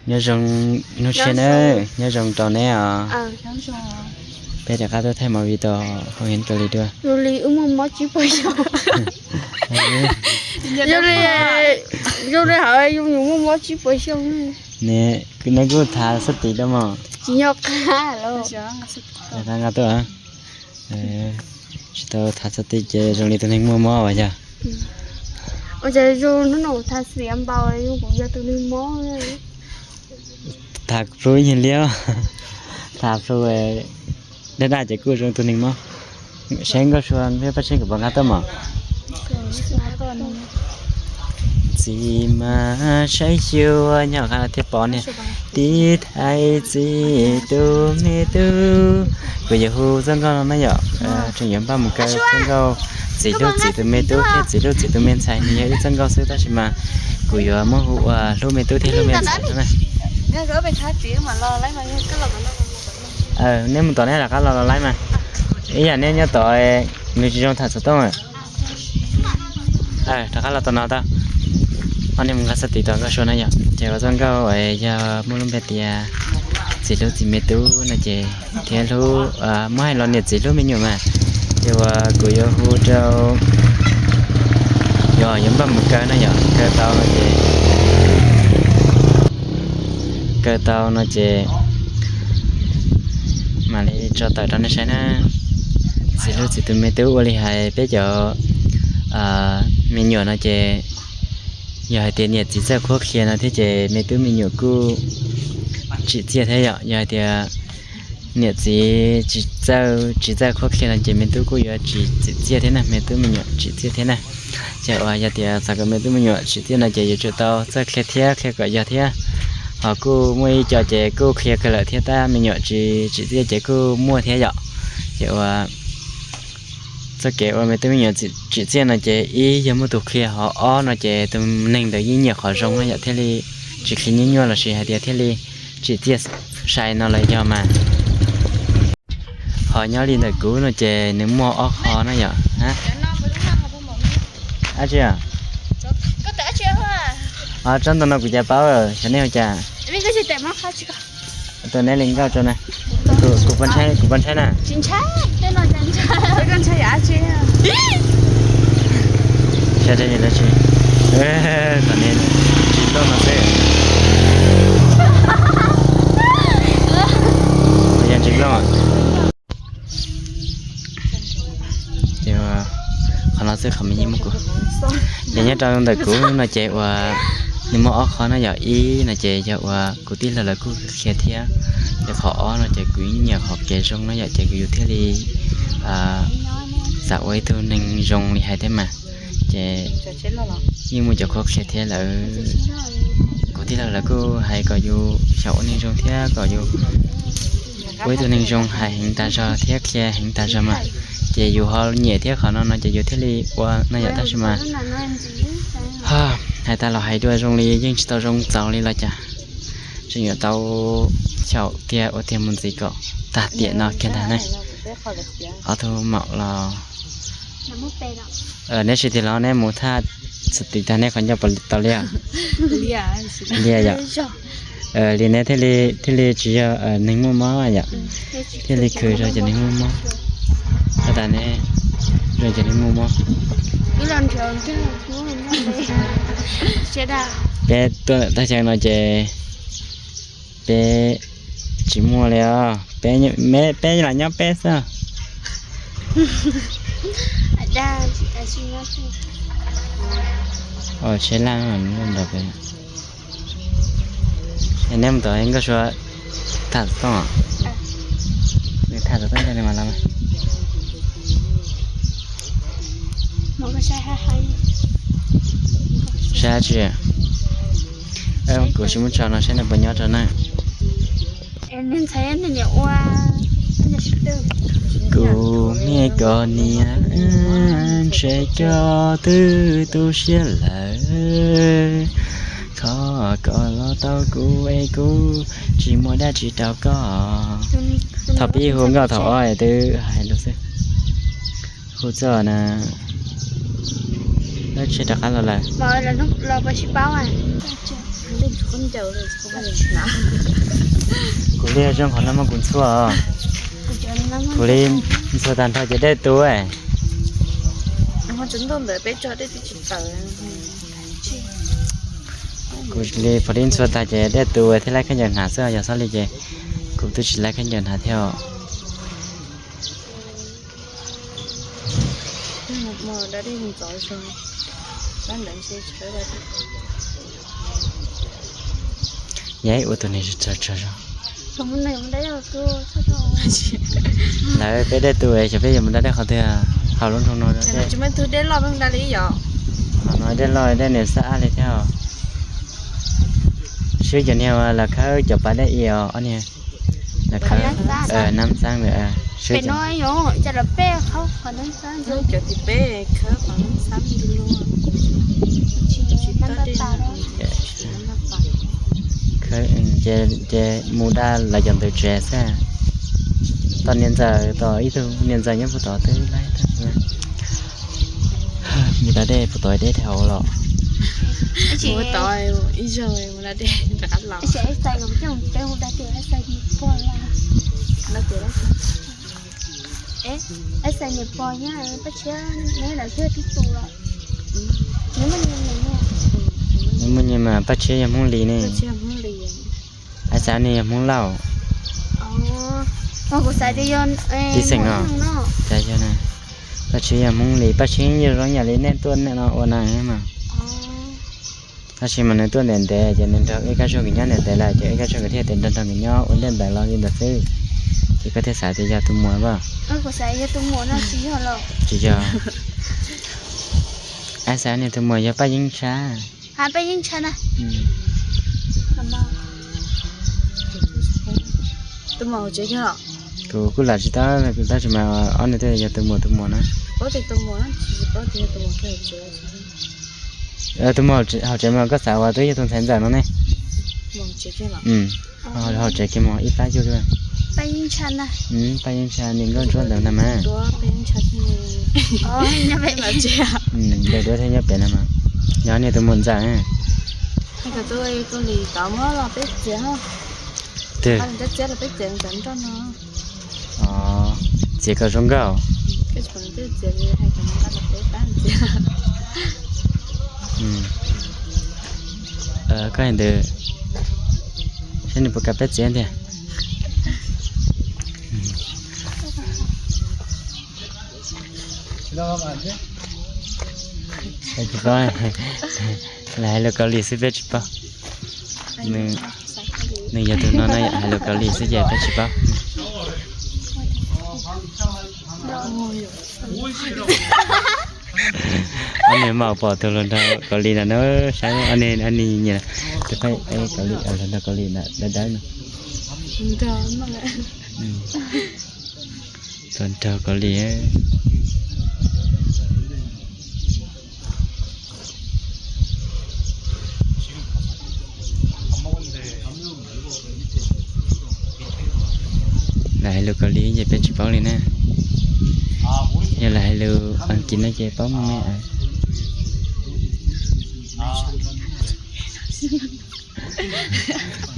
Nyob zoo, hnub tshiab nawb, nyob zoo rau neb os. Peb rov qab tuaj thaij movie tau hauv heev raws li dua. Zoo li wb muaj mob tsib puas xyoo. Zoo li, zoo li hauv yus muaj mob tsib puas xyoo. Ne, neb kuj thav xab tiv rau mog. Tsis nyob qab los. Nqa tuaj. Tsis tau thav xab tiv ces zoo li tus neeg muaj mob as yog. Ua cas zoo hnub no thav xab tiv npaum li kuv yog tus neeg mob. Thav plhu ib nyuag liab, thav plhu daj daj ces kuj zoo tus neeg mob. Saib Nkauj Sua thiab Paj Tsheej kuv puas nqa tuaj mog. Txiv mas saib xyuas nyob qab thiab pom niag tib thaij txiv tus me tub. Kuv yuav hu txoj nkauj no na yom, tseem yuav npaj mus kaw txoj nkauj txiv hlub txiv tus me tub thiab txiv hlub txiv tus me ntxhais, nws yog ib txoj nkauj xwb tab sis mas kuv yuav muab hu ua hlub me tub thiab hlub me ntxhais na. Nej mus tom nej rov qab los los laib mas, ib yam nej nyob tom nws tsis zoo tham xov tooj. Rov qab los tom no tau. Ob niag mus nqa xab tiv tom Nkauj Sua na yom, ces ua txoj nkauj yog muaj lub npe tias txiv hlub txiv me tub no ces thiab hlub, muab hais los niam txiv hlub me nyuam mas, ces uas kuv yuav hu rau, yuav npaj mus kaw no yom, kaw tau no ces, kaw tau no ces mam li tso tawm rau nej saib na. Txiv hlub txiv tus me tub ua li hais peb cov me nyuam no ces yog hais tias niam txiv txawj qhuab qhia no thiab ces me tub me nyuam kuj tsim txiaj thiab yom. Yog hais tias niam txiv tsis txawj, tsis txawj qhuab qhia no ces me tub kuj yuav tsis tsim txiaj thiab na, me tub me nyuam tsim txiaj thiab na. Ces uas yog tias xav kom me tub me nyuam tsim txiaj no ces yuav tsum tau txawj qhia thiab qhia kom yog thiab, ho kuj muaj ib co ces kuj qhia kawg lawm thiab tab me nyuam tsis tsim txiaj ces kuj muaj thiab yom. Ces uas txoj kev ua me tub me nyuam tsim txiaj no ces ib yog muaj tus qhia, ho ob no ces tus neeg ntawd yeej nyiam qhov zoo no yom, thiaj li tsis qhia nyuaj nyuaj lossis hais tias thiaj li tsim txiaj sai no los yog mas. Ho nyob li ntawm kuv no ces nws muaj ob qho na yom. Ab tsi, tsob ntoo no kuv cas paub, xyov nej ua cas. Tus neb li nkauj rau na. Kuv pab ntshai, kuv pab ntshai na. Saib tsis loj no xwb. Yog ntsis loj. Ces qhov no xwb qhov me nyuam kuv, ces nyob rau ntawm kuv no ces uas nws muaj ob qho no yog ib no ces yog uas kuv tij laug lawv kuj qhia thiab. Ces qhov ob no ces kuv yeej nyiam qhov kev zoo no yom, ces kuv yus thiaj li xav ua ib tug neeg zoo li hais thiab mas. Ces yeej muaj cov qhuab qhia thiab lawm. Kuv tij laug lawv kuj hais kom yus xyaum ua neeg zoo thiab kom yus ua ib tug neeg zoo hais heev tas zog thiab qhia heev tas zog mas, ces yus ho nyiam thiab qhov no no ces yus thiaj li ua no yom. Tab sis mas hais tas los hais dua zoo li yeej tsis tau zoo txaus li los cas. Tseem yuav tau xyaum tiag ua tiag mus ntxiv kom tag tiam no kiag ntag ne. Ob tug maum los, neb sib tig los neb mus thaj xwm tim tag neb qhov ncauj puas tau liaj? Liaj yom. Li neb thiaj li tsis yog neeg muaj mob yom, thiaj li khwv rau cov neeg muaj mob. Tab tas neb zoo cov neeg muaj mob. Peb tuaj tag xyoo no ces peb tsis muaj li os, peb lam nyob peb xwb. Tsheb laj nrog peb. Neb mus tom Nkauj Sua tham xov tooj, nws tham xov tooj nrog nws mas los. Saib tsi, kuv tsis muab tso no saib nws puas nyob rau na. Kuv niam koj niam, ntshe koj twb tu siab lawm. Thov koj los tau kuv es kuv tsis muaj dab tsi rau koj. Thaum pib hu nkauj thaum ob twb hais lus xwb. Hu txog na, lawv tsheb rov qab los lawm. Kuv li zoo qhov no mas kuv ntxhua. Kuv li ntxhua tag nrho ces dej tu. Kuv li pom li ntxhua tag ces dej tu thiaj laib khaub ncaws hnav xwb, yog txhob li ces kuv twb tsis laib khaub ncaws hnav thiab os. Yog ib ua tus neeg tsawg tsawg zog. Lawv peb dej tu xyov peb yuav mus da dej qhov twg hauv lub nroog no. Qhov no dej loj dej niag xab ab li thiab. Swb cov niag uas lawv khawb cov pas dej i os, ob niag lawv khawb nab xab ntawd. Ces mus da lawv cov ntawd tsev xwb. Tom niam ntxawm, tom ib tug niam ntxawm nyob puag tod twb laib tag. Mus da dej puag tod deb dhau los. Nws muaj nyias mas Paj Tshiab yog Hmoob Lis ne. Ab xav nej yog Hmoob Lauj. Tib xeem os. Paj Tshiab yog Hmoob Lis, Paj Tshiab yeej zoo yam li nej tuaj no ua na mas. Tab sis mas nws tuaj ntev ntev ces nws nrog Ib Kab Tshuaj nkawd nyob ntev ntev lawm ces Ib Kab Tshuaj nkawd thiaj tias nrog nrog nkawd nyob ua ntej ntawd los li ntawd xwb. Ces koj thiaj xav tias yog tus muam as. Tsis yog. Ab xav nej tus muam yog Paj Yeeb Ntsha. Kuv kuj lam tsis tau, tab sis mas ob nws twb yog tus muam tus muam na. Tus muam hauv tsev mas koj xav uas twb yog tus ntxhais ntxawm no ne. Hauv tsev kiag mas ib plab cuj. Paj Yeeb Ntsha, niam nkauj ntsuab ntawd na mas. Ntawm duab thiab nyob pem no mas. Yog niag tus muam ntxawm. Twb txiav kom zoo nkauj. Koj ntawd, saib nws puas kam peb txiav tiag. Peb tsis paub, lawv hais lus Kaus Lim xwb peb tsis paub. Nws yog tus no no hais lus Kaus Lim xwb ces peb tsis paub. Ob niag mam pom tus hluas nraug Kaus Lim no na, saib ob niag, ob niag nyiam tus peb Kaus Lim, hluas nraug Kaus Lim na dawb dawb no. Hluas nraug Kaus Lim. Lawv hais lus Kaus Lim ces peb tsis paub li na. Yog lawv hais lus Askiv no ces paub me me.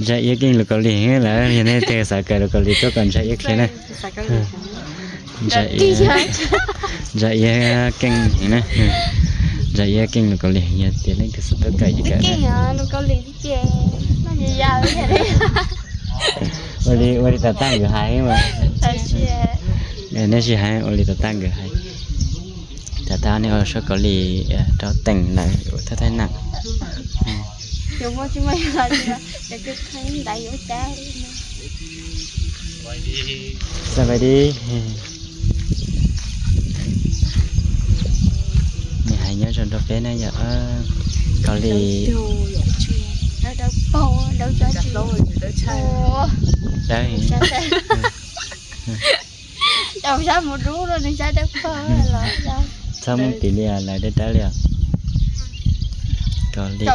Ntsa Iab keej lus Kaus Lim lawm, yog nej twg xav kawm lus Kaus Lim tuaj kom Ntsa Iab qhia na. Ntsa Iab keej heev na. Ntsa Iab keej lus Kaus Lim, yog tias leej twg xav tuaj kawm ces kawm na. Ua li, ua li tom tag nkawd hais mas. Nej sim hais ua li tom tag nkawd hais. Tom tag nej ua suab Kaus Lim rau teem lawm ua thawj thawj nam. Xav pais di. Nws hais nyob zoo rau peb na yom. Kaus Lim. Dawb. Txhob muab piv li lawv dawb dawb li os. Kaus Lim.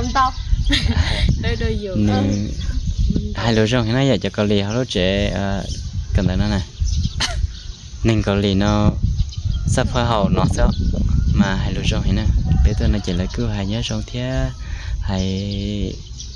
Nws hais lus zoo heev na yom, cov Kaus Lim hauv lub tsev kawm ntawv no na. Neeg Kaus Lim no xab phob haum no xwb mas hais lus zoo heev na. Peb tuaj no ces lawv kuj hais nyob zoo thiab hais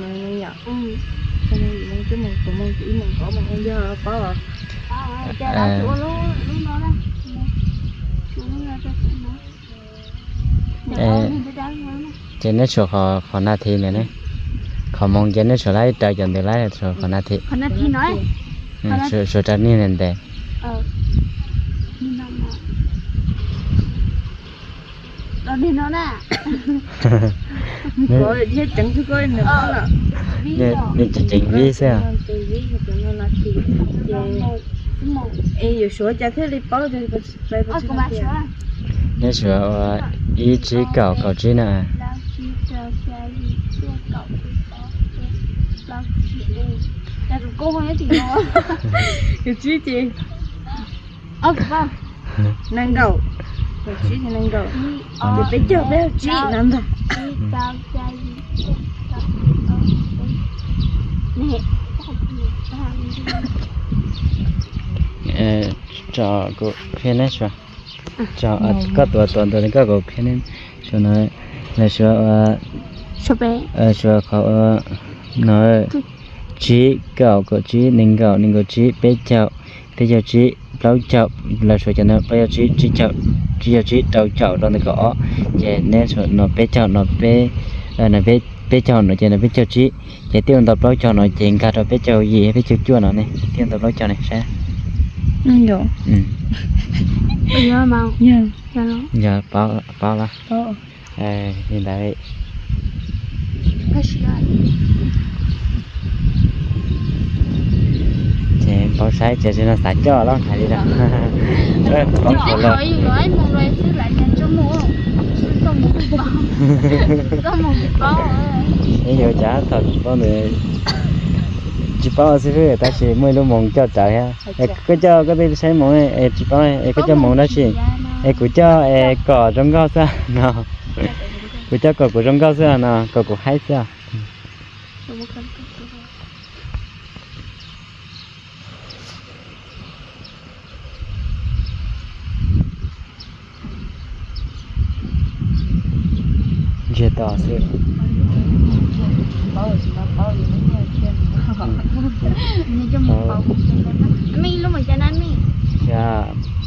no yom. Mus ib mus ob mus ua yog paub os. Ces neb suav qhov nas this ntawd ne, qhov moos ces neb suav laib raws cov ntawd laib, suav qhov nas this, suav raws niag ntawd ntes. Nws tseem ceev vib xwb. Es yuav suav cas thiaj li paub. Neb suav ua ib tsib kaum kaum tsib na. Kaum tsib ces nees nkaum, kaum tsib ces nees nkaum, peb caug peb caug tsib no ntag. Tso kuv qhia neb suav, tso koj tuav tuav ntua li koj kuv qhia neb suav no, lawv suav, suav qhov no, tsib kaum kaum tsib nees nkaum nees nkaum tsib peb caug, peb caug tsib plaub caum, lawv suav cov no plaub caug tsib tsib caug, tsib caug tsib rau caum rau ntawm kaum ob, ces neb suav no peb caug no peb, no peb Peb caug no ces no peb caug tsib, ces twb ua ntau plaub caug no ces nkag rau peb caug yim peb caug cuaj no ne, twb ua ntau plaub caug ne saib. Yog paub los li ntawd. Ces paub saib ces tsis no xav coj los hais li no. Paub saib los. Es yuav cas thaum tsis paub ntawd, tsis paub xib fwb tab sis muaj ib lub moos coj rawv thiab. Es koj coj koj tej saib moos es tsis paub es koj coj moos dab tsi? Es kuv coj es kom zoo nkauj xwb no. Kuv coj kom kuv zoo nkauj xwb no, kom kuv haib xwb. Ntsiag to xwb.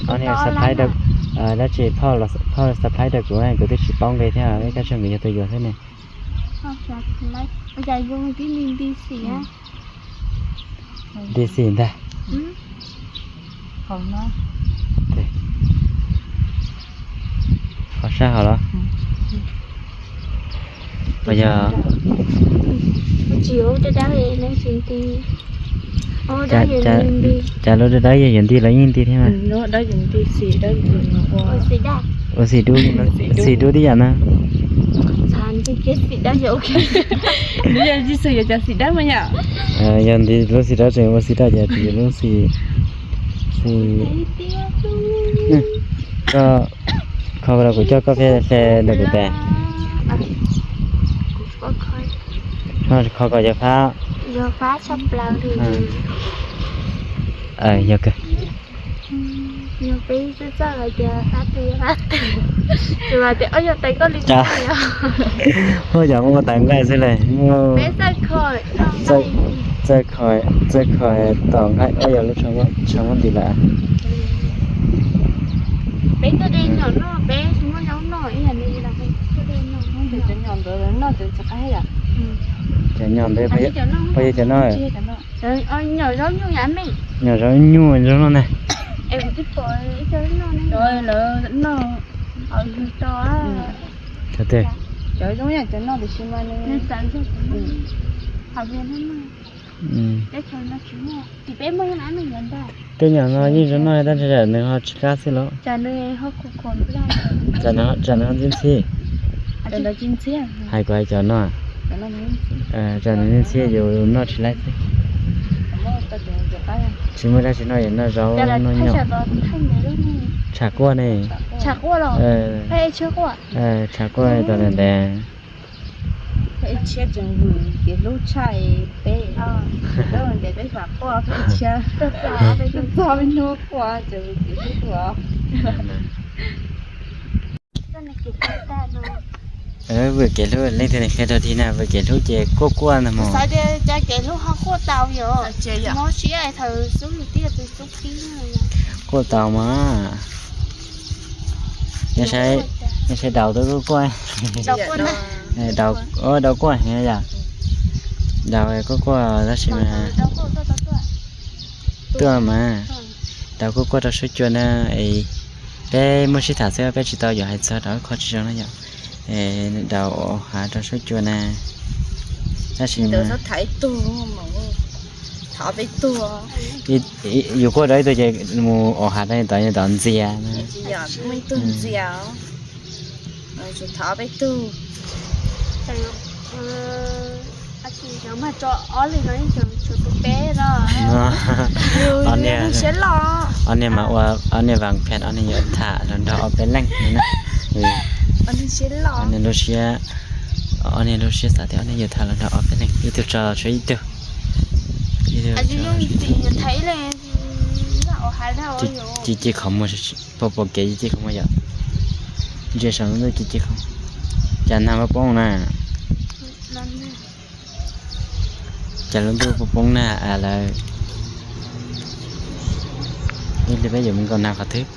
Ob niag subscribe, dab tsi phauj subscribe rau kuv, kuv twb tsis paub nqe thiab, ib kab tsag nkawd yog tus yuav xwb ne. Nti xim ntag. Qhov sab hov los? Yog cas lub dawb dawb yog yuav nti los yeej nti thiab mas. Ua xim dub, xim dub tib yam na. Yog nti lub xim dawb tseem ua xim dawb ces tsis yuav lub xim, xim. Koj kho los kuv coj koj hle hle ntawm kuv tes. Kho kom yog fab. Yog kawg. Huaj yog muaj tais nqaij xwb le, muaj txawj kho, txawj kho tom nqaij, huaj yog lub tshav muab nti lawm. Cov nyom ntawd puas yog cov no? Nyom zaub nyuj zoo no ne. Tej nyom no yeej zoo noj tab sis nws ho tsis qab xwb los? Tsam nws ho ntxhib ntxhib. Hais kuv hais cov no, tsam nws ntxhib yus noj tsis laib xwb. Tsis muaj dab tsi noj, yus noj zaub noj nyuam. Tsham quaj ne. Tsham quaj tom ntev ntev. Peb tshiab tseem vwm kev hlub tshaj peb, peb ntev peb fam quaj peb tshiab, peb txog peb hnub quaj tseem vwm kev hlub tuaj. Vwm kev hlub, leej twg qhia rau dig na, vwm kev hlub ces quaj quaj ntag mog. Xav tias cas kev hlub ho quaj tau yom. Mob siab thaum xub ntiag tus xub qib. Quaj tau mas. Nej saib daus twb quaj quaj. Daus quaj heev yom. Daus quaj quaj tab sis mas tuaj mas. Daus quaj quaj rau suab cua na. Peb muaj sib tham xwb peb tsis tau yuav hais txog daus qhov tsis zoo na yom. Daus hav rau suab cua na. Tab sis yus quaj rau ib tug ces mus ua hav rau tod, tod ntxias na. Ob niag mas ua ob niag vas phem, ob niag yuav tham los nrog ob peb leeg na. Ob niag lub siab, ob niag lub siab xav tias ob niag yuav tham los nrog ob peb leeg, ib tug tso tshuav ib tug. Ci ci qhov muag, pom pom kev ci ci qhov muag yom. Ntsia saum lub ntuj ci ci qhov, cas nag poob poob na. Cas lub ntuj poob poob na lawm. Ib li peb yuav mus nkaum nag qhov twg.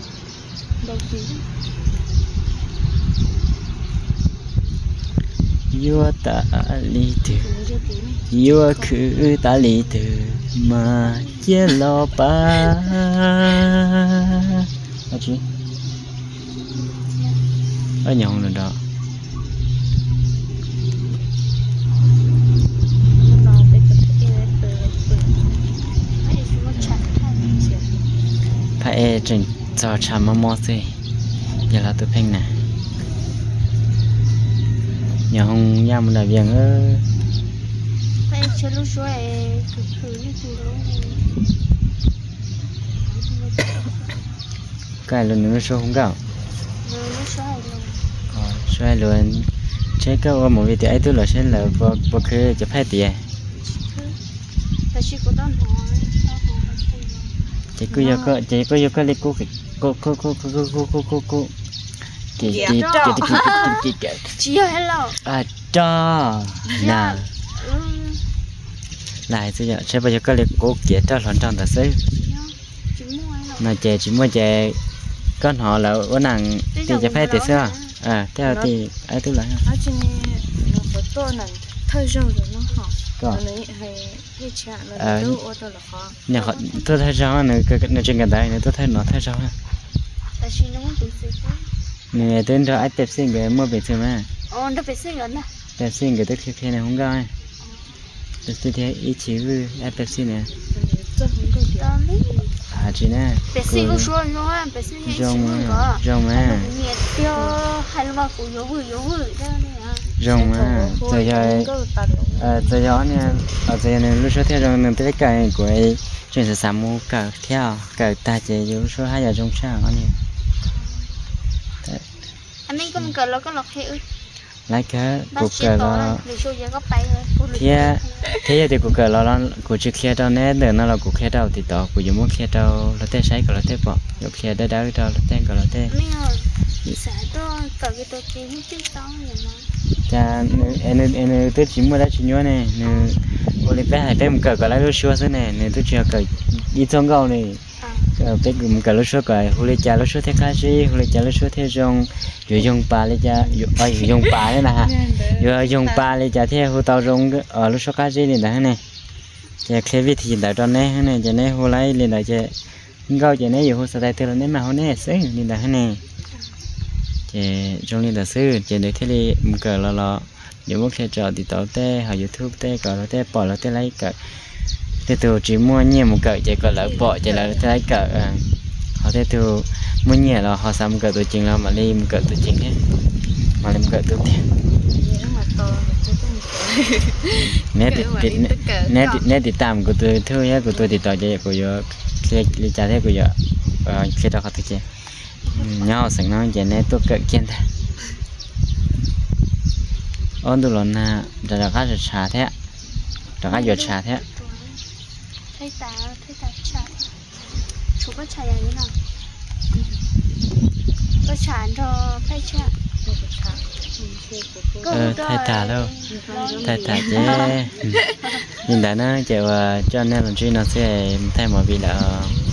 Yuav tas li twg, yuav khwv tas li twg, mas cia los pab. Ua nyuag hoos nrov. Phaj ej tseem txog tshav mob mob xwb, yog los tus pheej na. Nyuag hoos yaj mus nram Vias. Koj hais lus nws lub suab hu nkauj. Suab hais lus, tsheb koj ua movie tias ib tug los seb lawv puas khwv cov phaj tias. Ces kuj yog koj li kub, kub kub kub kub kub kub kub, ces roj na. Lam hais xwb yom, seb puas yog koj li kub kiav roj hluav nraug ntawd xwb. No ces tsis muaj ces koj hnov lawv ua neeg ti cov phaj tias xwb. Tej ti ib tug lawm. Tuaj thawj zaug, nws tsis nkawd ntawd, nws tuaj thawj no thawj zaug. Nws twb nrog ib Pepsi nkawd muaj peev xwm mas. Pepsi nkawd twb qhia qhia nws hu nkauj. Pepsi thiab ib Chiv Vwj, ib Pepsi na. Tsis na, zoo, zoo mas. Zoo mas, txawm yog, txawm yog ob niag, txawm yog nws lub suab thiaj zoo nws twb kawm, kuv tseem xav xav mus kawm thiab, kawm tag ces yus lub suab haj yam zoo tshaj ob niag. Lawv kawg kuv kawm los thiab, thiab yog tias kuv kawm los kuv tsis qhia rau neb ntawm no los kuv qhia rau TikTok, kuv yuav muab qhia rau luag tej saib kom luag tej pom, yuav qhia dawb dawb rau luag tej kom luag tej. Cas nws twb tsis muaj dab tsi nyuaj ne, nws ua li peb hais peb mus kawm kom lawv lub suab xwb ne, nws twb tsis yog kawm ib txoj nkauj li. Peb mus kawm lub suab kom hu li cas lub suab thiaj qab zib, hu li cas lub suab thiaj zoo, yuav yoog pas li cas, yuav yoog pas li na, yuav yoog pas li cas thiaj hu tau zoo lub suab qab zib li ntawd ne. Ces qhia vij thim ntawd rau neb ne, ces neb hu laib li ntawd ces nkauj ces neb yuav hu xav tais twg los neb mam hu neb xwb li ntawd ne. Ces zoo li ntawd xwb ces nws thiaj li mus kawm los los yuav muab qhia rau TikTok tej hauv YouTube tej kom luag tej pom luag tej laib kawm. Tej tug tsis muaj nyiaj mus kawm ces kom lawv pom ces lawv thiaj laib kawm. Ho tej tug muaj nyiaj los ho xav mus kawm tus ceev los mam li mus kawm tus ceev thiab, mam li mus kawm tus tiag. Neb tiv tam kuv tus YouTube thiab kuv tus TikTok ces kuv yuav qhia li cas thiab kuv yuav qhia rau qhov twg ces nyob hauv xeev no ces neb tuaj kawm kiag ntag. Ob ntu los nag rov qab tshav thiab, rov qab yuav tshav thiab. Thaij tas lauj, thaij tas ces li ntawd na ces uas coj nej los ntsib no xwb, mus thaij movie lawm.